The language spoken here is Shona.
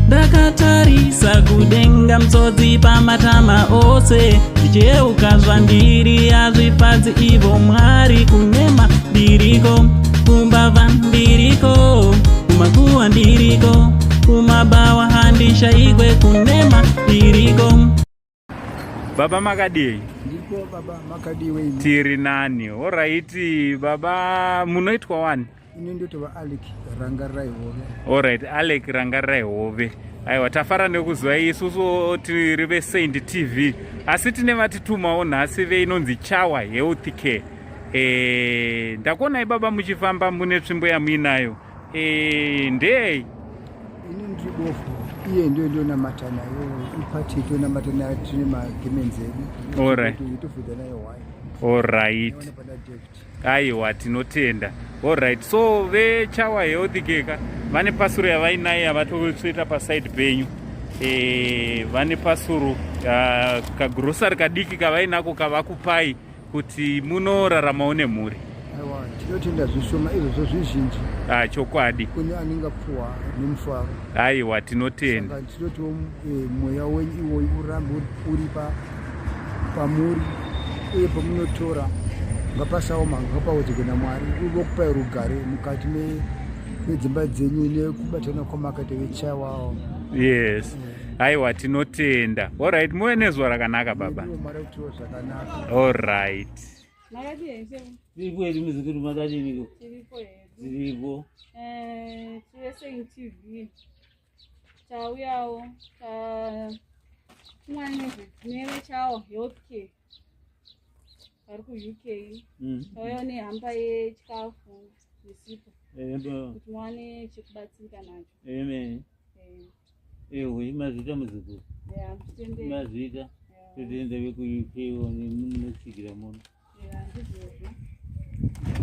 Ndakatarisa kudenga mtsodzi pamatama ose ndichiyeuka zvandiri hazvifadzi ivo Mwari kunema ndiriko kumbavha ndiriko kumakuwa ndiriko kumabawa handishaikwe kunema ndiriko. Baba makadii? Ndiko baba makadii wenyu? Tiri nani. Alright baba munoitwa wani? Ini ndotova Alec Rangarirai Hove. Alright Alec Rangarirai Hove. Aiwa tafara nekuzwa isusu tiri veSaint TV asi tine vatitumawo nhasi veinonzi Chawa Health Care. Eh, ndakuonai baba muchifamba mune tsvimbo yamuinayo. Eh, ndeyei? Ini ndiri bofu iye ndiyo ndionamata nayo ipati tonamata nayo tine magemenzi edu. Alright. Tofudza nayo hwai. Alright. Aiwa tinotenda. Alright, so veChawa Health Care ka vane pasuro yavainayo yavatotsveta paside penyu. Eh, vane pasuro uh, kagrosari kadiki kavainako kavakupai kuti munoraramawo nemhuri. Aiwa tinotenda zvishoma izvozvo zvizhinji. Ah, chokwadi. Kune anenge apuwa nemufaro. Aiwa tinotenda. Saka tinotiwo eh, mweya wenyu iwoyu urambe uri pamuri uye pamunotora ngapasaoma ngapawedzerwe namwari vokupai rugare mukati medzimba dzenyu nekubatana kwamakaita vechawawo. Yes. Aiwa tinotenda. Alright, muve nezuva rakanaka baba. Alright. Tiripo hedu muzukuru makadiniko? Tiripo hedu. Tiripo. Eh, tiri Saint TV. Tauyawo tatumwa nevechawo healthcare vari kuUK. Tauyawo nehamba yechikafu nesipo kuti muwane chekubatsirika nacho. Amen. Ewe mazvita muzukuru. Yeah, titende. Mazvita. Totenda vekuUK munotsigira muno. Yeah, ndizvozvo.